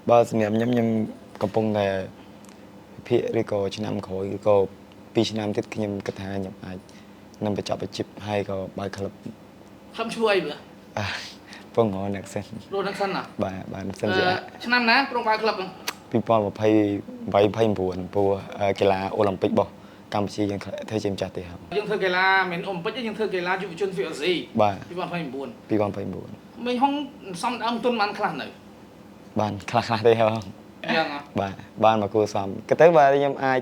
បើសម្រាប់ខ្ញុំខ្ញុំកំពុងតែវិភាគឬក៏ឆ្នាំក្រោយឬក៏2ឆ្នាំទៀតខ្ញុំគិតថាខ្ញុំអាចនឹងបញ្ចប់អាជីពហើយក៏បើកក្លឹប ក្លឹបឈ្មោះអីបើ អាពងរអ្នកសិន រស់នឹងសិនណា បាទបាទសិនជា ឆ្នាំណាប្រងបើកក្លឹបហ្នឹង 2028 29ព្រោះកីឡាអូឡ িম্ ពិករបស់កម្ពុជាយើងធ្វើជាម្ចាស់ទេហើយ យើងធ្វើកីឡាមិនអូឡ িম্ ពិកទេយើងធ្វើកីឡាយុវជនទ្វីបអាស៊ី បាទ 2029 2029 មេហុងសំដើមទុនបានខ្លះនៅ បានខ្លះខ្លះទេហើយ យ៉ាងហ៎ បាទបានមកគួរសមក៏ទៅបាទខ្ញុំអាច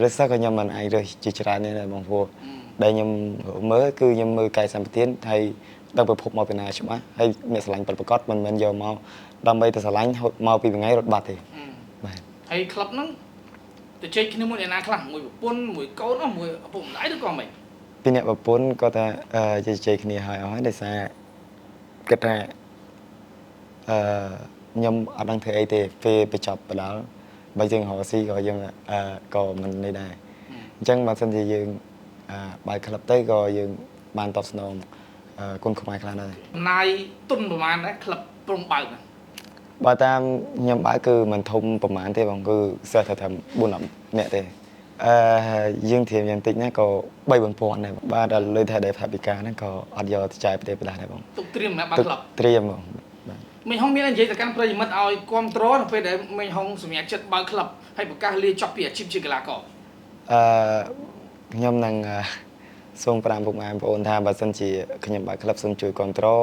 រើសសិស្សក៏ខ្ញុំមិនអាចរើសជាច្រើនទេដែរបងព្រោះដែលខ្ញុំមើលគឺខ្ញុំមើលកាយសម្បទានហើយដឹងប្រភពមកពីណាច្បាស់ហើយអ្នកស្រឡាញ់ពិតប្រាកដមិនមែនយកមកដើម្បីតែស្រឡាញ់ហត់មកពីថ្ងៃរត់បាត់ទេបាទ ហើយក្លឹបហ្នឹងទៅជែកគ្នាមួយអ្នកណាខ្លះមួយប្រពន្ធមួយកូនអស់មួយឪពុកម្ដាយឬក៏មិន ពីអ្នកប្រពន្ធក៏ថាជជែកគ្នាហើយអស់ហើយដោយសារគិតថាអឺខ្ញុំអត់ដឹងធ្វើអីទេពេលបញ្ចប់បដាល់បើយើងរកស៊ីក៏យើងក៏មិននេះដែរអញ្ចឹងបើសិនជាយើងបើកក្លឹបទៅក៏យើងបានតបស្នងគុណខ្មែរខ្លះដែរ ចំណាយទុនប្រហែលដែរក្លឹបប្រងបើកហ្នឹង បើតាមខ្ញុំបើកគឺមិនធំប្រហែលទេបងគឺសិស្សថា4 10នាក់ទេអឺយើងត្រៀមយ៉ាងតិចណាក៏3 4000ដែរបាទដល់លុយថាដែលថវិកាហ្នឹងក៏អត់យកទៅចាយប្រទេសប្រដាស់ដែរបង ទុកត្រៀមសម្រាប់បើកក្លឹប ត្រៀមបងបាទ មេហុងមានអីនិយាយទៅកាន់ប្រិយមិត្តឲ្យគ្រប់គ្រងនៅពេលដែលមេហុងសម្រាប់ចិត្តបើកក្លឹបហើយប្រកាសលាចប់ពីអាជីពជាកីឡាករ អឺខ្ញុំនឹងសូមប្រាំពុកម៉ែបងប្អូនថាបើសិនជាខ្ញុំបើកក្លឹបសូមជួយគ្រប់គ្រង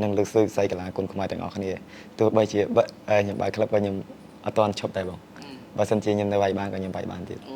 និងលើកស្ទួយវិស័យកីឡាគុនខ្មែរទាំងអស់គ្នាទោះបីជាខ្ញុំបើកក្លឹបក៏ខ្ញុំអត់ទាន់ឈប់ដែរបងបើសិនជាខ្ញុំនៅវាយបានក៏ខ្ញុំវាយបានទៀត។